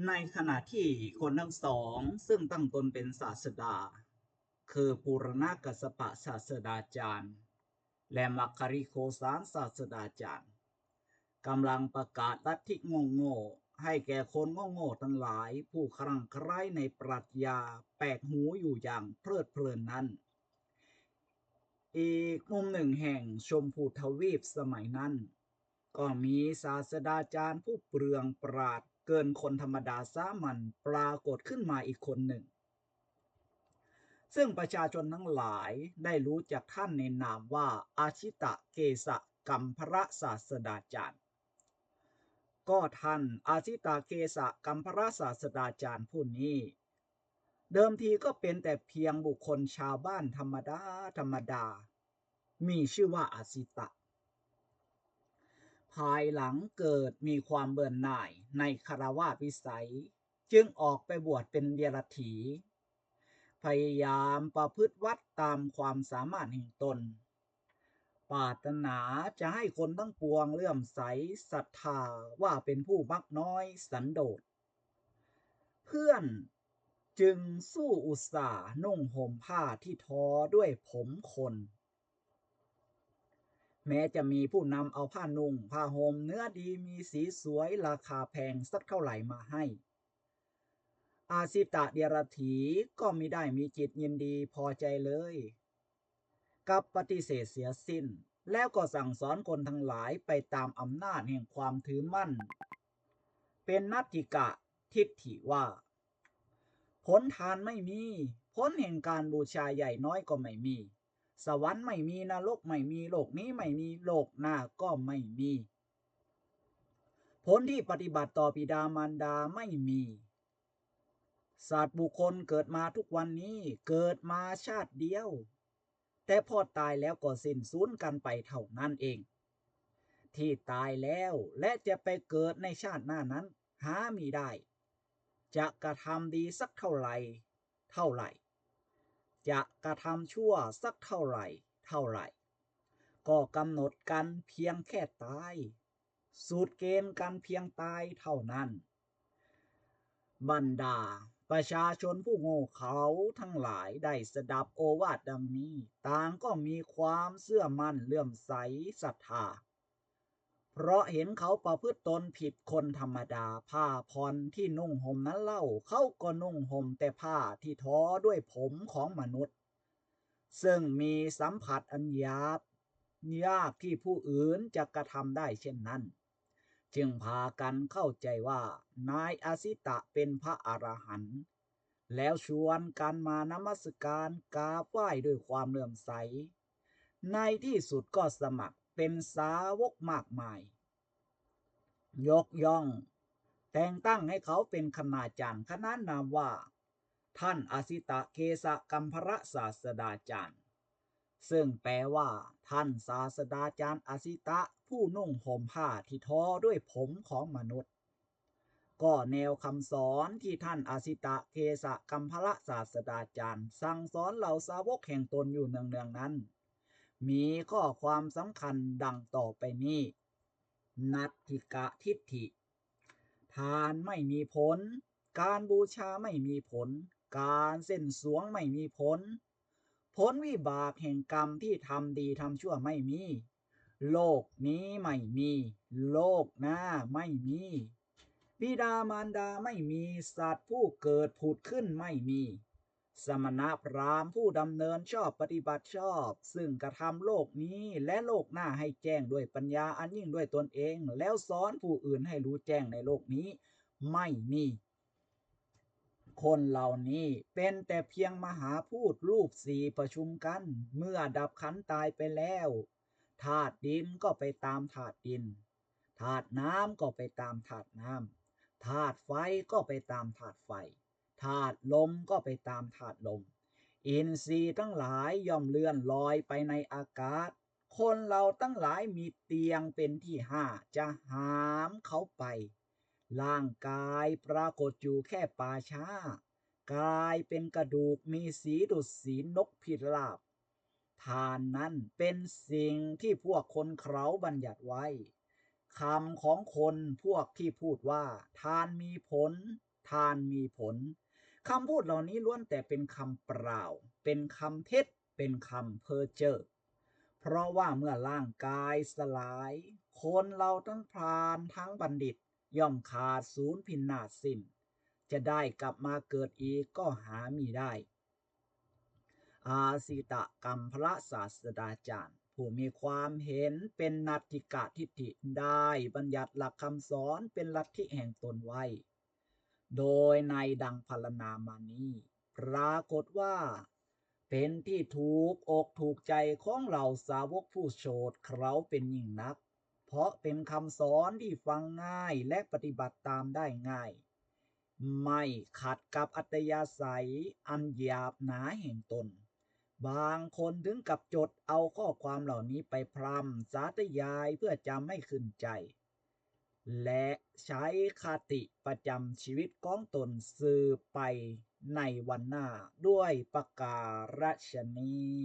ໃນຂະນະທີ່ຄົນທັງສອງ ເຊິ່ງຕັ້ງຕົນເປັນສາດສະດາ ຄືບູລະນະກັດສະປະສາດສະດາຈານ ແລະ ມັກຄະລິໂຄສານສາດສະດາຈານ ກຳລັງປະກາດລັດທິໂງ່ໆ ໃຫ້ແກ່ຄົນໂງ່ໆທັງຫຼາຍ ຜູ້ຄະລ່ຳຄະຫຼາຍໃນປຣັດຍາ ແປກຫູຢູ່ຢ່າງເພີດເພີນນັ້ນ, ອີກມຸມໜຶ່ງແຫ່ງຊົມພູທະວີບສະໄໝນັ້ນ ກໍມີສາດສະດາຈານຜູ້ເປືອງປຣາດເກີນຄົນທຳມະດາສາມັນປາກົດຂຶ້ນມາອີກຄົນໜຶ່ງ, ເຊິ່ງປະຊາຊົນທັງຫຼາຍໄດ້ຮູ້ຈັກທ່ານໃນນາມວ່າ ອາຊິຕະເກສະກັມພະລະສາດສະດາຈານ. ກໍທ່ານອາຊິຕະເກສະກັມພະລະສາດສະດາຈານຜູ້ນີ້ ເດີມທີກໍເປັນແຕ່ພຽງບຸກຄົນຊາວບ້ານທຳມະດາໆ ມີຊື່ວ່າອາຊິຕະ. ພາຍຫຼັງເກີດມີຄວາມເບື່ອໜ່າຍໃນຄາລະວາດວິໄສ, ຈຶ່ງອອກໄປບວດເປັນເດຍລະຖີ, ພະຍາຍາມປະພຶດວັດຕາມຄວາມສາມາດແຫ່ງຕົນ, ປາດຖະໜາຈະໃຫ້ຄົນທັງປວງເຫຼື້ອມໃສສັດທາວ່າເປັນຜູ້ມັກນ້ອຍສັນໂດດ. ເພື່ອນຈຶ່ງສູ້ອຸດສານຸ່ງຫົ່ມຜ້າທີ່ທໍດ້ວຍຜົມຄົນ. ແມ້ຈະມີຜູ້ນຳເອົາຜ້ານຸ່ງຜ້າຫົ່ມເນື້ອດີມີສີສວຍລາຄາແພງສັກເທົ່າໃດມາໃຫ້, ອາຊິຕະເດຍລະຖີກໍມິໄດ້ມີຈິດຍິນດີພໍໃຈເລີຍ, ກັບປະຕິເສດເສຍສິ້ນ, ແລ້ວກໍສັ່ງສອນຄົນທັງຫຼາຍໄປຕາມອຳນາດແຫ່ງຄວາມຖືໝັ້ນເປັນນັດຖິກະທິດຖິວ່າ, ຜົນທານໄມ່ມີ, ຜົນແຫ່ງການບູຊາໃຫຍ່ນ້ອຍກໍໄມ່ມີ, ສະຫວັນໄມ່ມີ, ນະລົກໄມ່ມີ, ໂລກນີ້ໄມ່ມີ, ໂລກໜ້າກໍໄມ່ມີ. ຜົນທີ່ປະຕິບັດຕໍ່ບິດາມານດາໄມ່ມີ. ສັດບຸກຄົນເກີດມາທຸກວັນນີ້ ເກີດມາຊາດດຽວ, ແຕ່ພໍຕາຍແລ້ວກໍສິ້ນສູນກັນໄປເທົ່ານັ້ນເອງ. ທີ່ຕາຍແລ້ວ ແລະ ຈະໄປເກີດໃນຊາດໜ້ານັ້ນ ຫາມິໄດ້. ຈະກະທຳດີສັກເທົ່າໃດ ເທົ່າໃດ, ຈະກະທຳຊົ່ວສັກເທົ່າໃດ ເທົ່າໃດ, ກໍກຳນົດກັນພຽງແຄ່ຕາຍ, ສູດເກນກັນພຽງຕາຍເທົ່ານັ້ນ. ບັນດາປະຊາຊົນຜູ້ໂງ່ເຂົາທັງຫຼາຍໄດ້ສະດັບໂອວາດດັ່ງນີ້, ຕ່າງກໍມີຄວາມເຊື່ອໝັ້ນເຫຼື້ອມໃສສັດທາ. ເພາະເຫັນເຂົາປະພຶດຕົນຜິດຄົນທຳມະດາ, ຜ້າຜ່ອນທີ່ນຸ່ງຫົ່ມນັ້ນເລົ່າ, ເຂົາກໍນຸ່ງຫົ່ມແຕ່ຜ້າທີ່ທໍດ້ວຍຜົມຂອງມະນຸດ, ເຊິ່ງມີສຳຜັດອັນຫຍາບຍາກທີ່ຜູ້ອື່ນຈະກະທຳໄດ້ເຊັ່ນນັ້ນ, ຈຶ່ງພາກັນເຂົ້າໃຈວ່ານາຍອາຊິຕະເປັນພະອະລະຫັນ. ແລ້ວຊວນກັນມານະມັດສະການກາບໄຫວ້ດ້ວຍຄວາມເຫຼື້ອມໃສ, ໃນທີ່ສຸດກໍສະໝັກເປັນສາວົກມາກມາຍ, ຍົກຍ້ອງແຕ່ງຕັ້ງໃຫ້ເຂົາເປັນຄະນາຈານຂະໜານນາມວ່າ ທ່ານອາຊິຕະເກສະກັມພະລະສາດສະດາຈານ, ເຊິ່ງແປວ່າ ທ່ານສາດສະດາຈານອາຊິຕະ ຜູ້ນຸ່ງຫົ່ມຜ້າທີ່ທໍດ້ວຍຜົມຂອງມະນຸດ. ກໍແນວຄຳສອນທີ່ທ່ານອາຊິຕະເກສະກັມພະລະສາດສະດາຈານສັ່ງສອນເຫຼົ່າສາວົກແຫ່ງຕົນຢູ່ເນືອງໆນັ້ນ ມີຂໍ້ຄວາມສຳຄັນດັ່ງຕໍ່ໄປນີ້, ນັດຖິກະທິດຖິ, ທານໄມ່ມີຜົນ, ການບູຊາໄມ່ມີຜົນ, ການເສັ້ນສວງໄມ່ມີຜົນ, ຜົນວິບາກແຫ່ງກຳທີ່ທຳດີທຳຊົ່ວໄມ່ມີ, ໂລກນີ້ໄມ່ມີ, ໂລກໜ້າໄມ່ມີ, ບິດາມານດາໄມ່ມີ, ສັດຜູ້ເກີດຜຸດຂຶ້ນໄມ່ມີ, ສະມະນະພຣາມຜູ້ດຳເນີນຊອບປະຕິບັດຊອບ, ຊຶ່ງກະທຳໂລກນີ້ ແລະ ໂລກໜ້າໃຫ້ແຈ້ງດ້ວຍປັນຍາອັນຍິ່ງດ້ວຍຕົນເອງ, ແລ້ວສອນຜູ້ອື່ນໃຫ້ຮູ້ແຈ້ງໃນໂລກນີ້ ໄມ່ມີ. ຄົນເຫຼົ່ານີ້ເປັນແຕ່ພຽງມະຫາພູດຮູບສີປະຊຸມກັນ, ເມື່ອດັບຂັນຕາຍໄປແລ້ວ, ທາດດິນກໍໄປຕາມທາດດິນ, ທາດນ້ຳກໍໄປຕາມທາດນ້ຳ, ທາດໄຟກໍໄປຕາມທາດໄຟ, ທາດລົມກໍໄປຕາມທາດລົມ. ອິນຊີທັງຫຼາຍຍ່ອມເລື່ອນລອຍໄປໃນອາກາດ. ຄົນເຮົາທັງຫຼາຍມິດຕຽງເປັນທີ່ຫ້າ ຈະຫາມເຂົາໄປ. ຮ່າງກາຍປາກົດຢູ່ແຄ່ປ່າຊ້າ, ກາຍເປັນກະດູກມີສີດຸດສີນົກພິຣາບ. ທ່ານນັ້ນເປັນສິ່ງທີ່ພວກຄົນເຂົາບັນຍັດໄວ້, คำของคนพวกที่พูดว่า ท่านมีผล ท่านมีผล คำพูดเหล่านี้ล้วนแต่เป็นคำเปล่า เป็นคำเท็จ เป็นคำเพ้อเจ้อ เพราะว่าเมื่อร่างกายสลาย คนเราทั้งพราหมณ์ทั้งบัณฑิตย่อมขาดสูญพินาศสิ้น จะได้กลับมาเกิดอีกก็หามิได้ อาสิตะกัมพละศาสตราจารย์ ผู้มีความเห็นเป็นนัตถิกะทิฏฐิ ได้บัญญัติหลักคำสอนเป็นลัทธิแห่งตนไว้ โดยในดังพรรณนามานี้ ปรากฏว่า เป็นที่ถูกอกถูกใจของเหล่าสาวกผู้โฉดเขลาเป็นยิ่งนัก เพราะเป็นคำสอนที่ฟังง่ายและปฏิบัติตามได้ง่าย ไม่ขัดกับอัธยาศัยอันหยาบหนาแห่งตน บางคนถึงกับจดเอาข้อความเหล่านี้ไปพร่ำสาธยายเพื่อจำให้ขึ้นใจ และใช้คติประจำชีวิตของตนสืบไปในวันหน้าด้วยประการฉะนี้